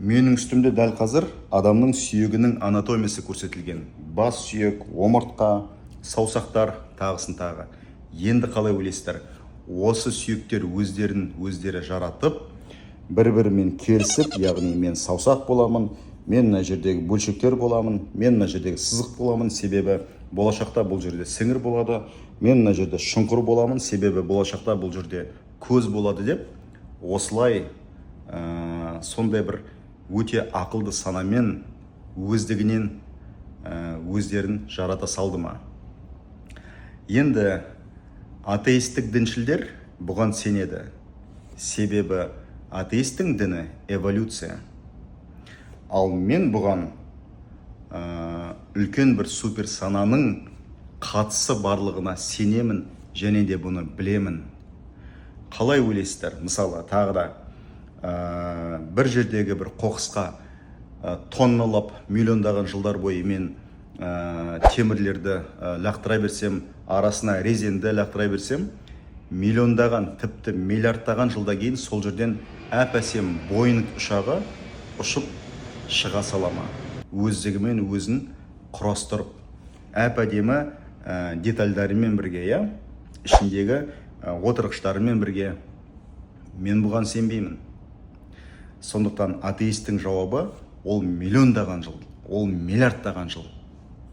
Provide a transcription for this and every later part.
Менің үстімде дәл қазір адамның сүйегінің анатомиясы көрсетілген: бас сүйек, омыртқа, саусақтар, тағысын тағы. Енді қалай ойлайсыздар, осы сүйектер өздерін өздері жаратып, бір бірімен келісіп, яғни мен саусақ боламын, мен мына жердегі бөлшектер боламын, мен мына жердегі сызық боламын, себебі болашақта бұл жерде сіңір болады, мен мына жерде шұңқыр боламын, себебі болашақта бұл жерде көз болады деп, осылай сондай бір өте ақылды санамен өздігінен өздерін жарата салды ма? Енді атеистік діншілдер бұған сенеді, себебі атеисттің діні – эволюция. Ал мен бұған үлкен бір супер сананың қатысы барлығына сенемін және де бұны білемін. Қалай ойлайсыздар, мысалы, тағы да бір жердегі бір қоқысқа тонналап, миллиондаған жылдар бойы мен темірлерді лақтыра берсем, арасына резинді лақтыра берсем, миллиондаған, тіпті миллиардтаған жылдан кейін сол жерден әп әсем Боинг ұшағы ұшып шыға сала ма, өздігімен өзін құрастырып, әп әдемі детальдарымен бірге, иә, ішіндегі отырғыштарымен бірге? Мен бұған сенбеймін. Сондықтан атеисттің жауабы: ол миллиондаған жыл, ол миллиардтаған жыл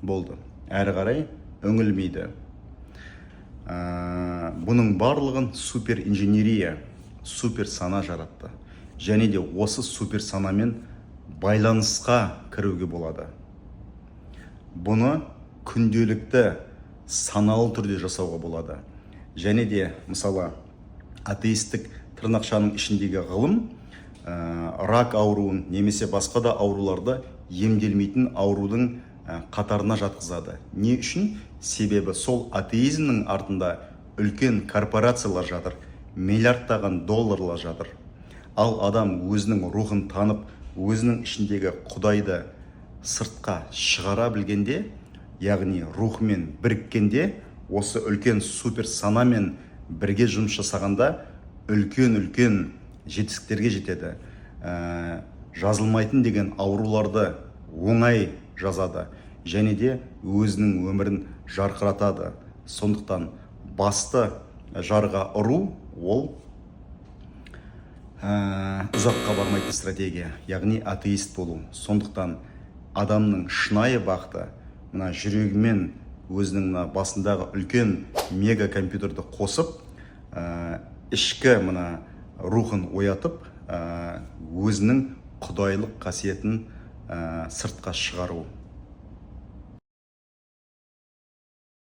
болды, әрі қарай үңілмейді. Бұның барлығын супер инженерия, супер сана жаратты және де осы супер санамен байланысқа кіруге болады. Бұны күнделікті саналы түрде жасауға болады. Және де, мысалы, атеистік тырнақшаның ішіндегі ғылым рак ауруын немесе басқа да ауруларды емделмейтін аурудың қатарына жатқызады. Не үшін? Себебі сол атеизмнің артында үлкен корпорациялар жатыр, миллиардтаған долларлар жатыр. Ал адам өзінің рухын танып, өзінің ішіндегі құдайды сыртқа шығара білгенде, яғни рухымен біріккенде, осы үлкен супер санамен бірге жұмыс жасағанда, үлкен үлкен жетістіктерге жетеді. Жазылмайтын деген ауруларды оңай жазады және де өзінің өмірін жарқыратады. Сондықтан басты жарға ұру – ол ұзаққа бармайтын стратегия, яғни атеист болу. Сондықтан адамның шынайы бақыты мына жүрегімен өзінің мына басындағы үлкен мега компьютерді қосып, ішкі мына рухын оятып, өзінің құдайлық қасиетін сыртқа шығару.